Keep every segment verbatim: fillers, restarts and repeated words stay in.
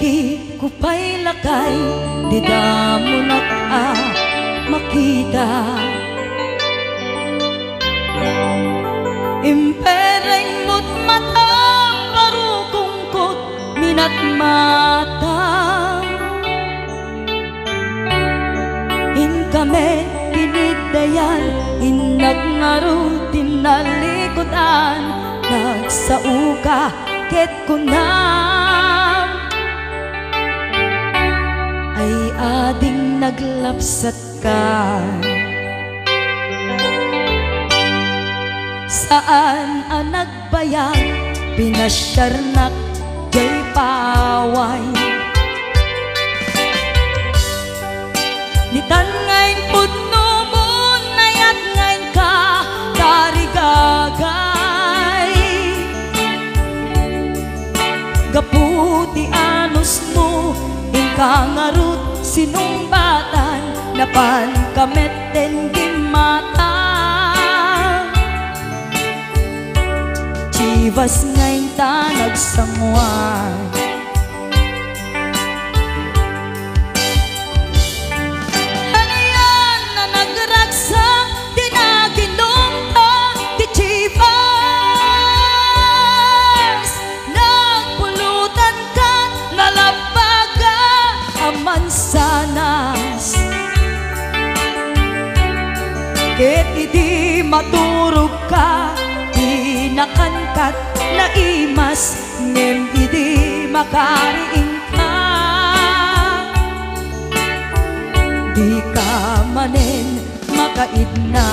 Di ko pay lakay, di damonak a makita. Impereng mo't matam, barukongko't minatmata. Inkami tiniddayan, innak ngarud ti nalikudan, nagsaoka ket kunam, ay ading naglapsatkan. Saan a nagbayag, pinasiarnak jay paway. Ditan nga impudno mo, nayat nga inka tarigagay. Gapu ti anusmo, inka ngarud sinungbatan, napanka met ti gimmata. Chivas nga inta nagsanguan. Anian a nagragsak ti naginumta ti Chivas? Nagpulutan kat nalabbaga a mansanas. Ket idi maturogka, di nakankat naimas, ngem idi makariingka, dika manen makaidna.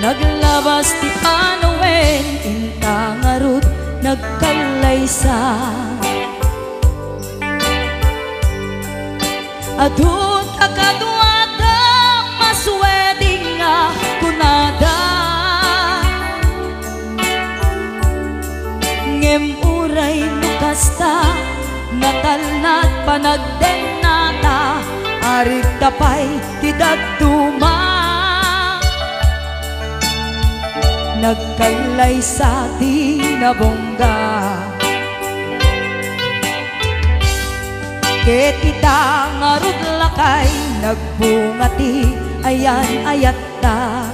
Naglabas ti panawen, inta ngarud nagkallaysa. Adu ta kaduada, mas wedding nga kunada. Ngem uray no kasta, natalna ti panagdennata, arigta pay ti dadduma. Nagkallaysa ti nabongga. Ket ita ngarud lakay, nagbunga ti ayan-ayatta.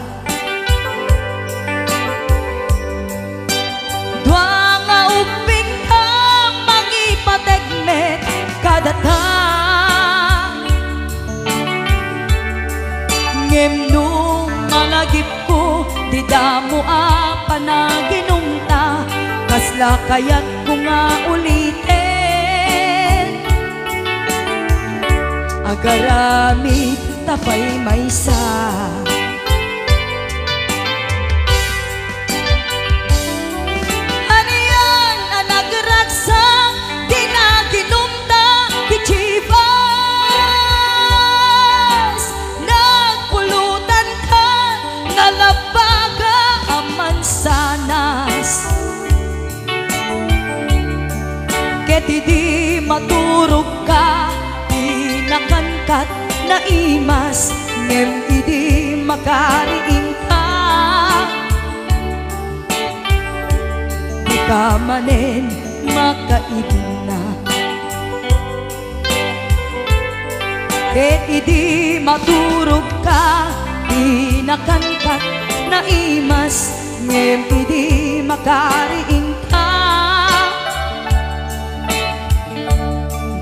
Dua nga ubbingta, mangipateg met kadata. Ngem no malagipko ti damo a panaginumta, kasla kayatko nga uliten? Agaramid ta pay maysa. Anian a nagragsak ti naginumta ti Chivas? Nagpulutan kat nalabbaga a mansanas. Ket idi maturogka, di nakankat naimas, ngem idi makariingka, dika manen makaidna. Ket idi maturogka, di nakankat naimas, ngem idi makariingka,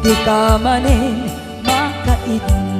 dika manen makaidna.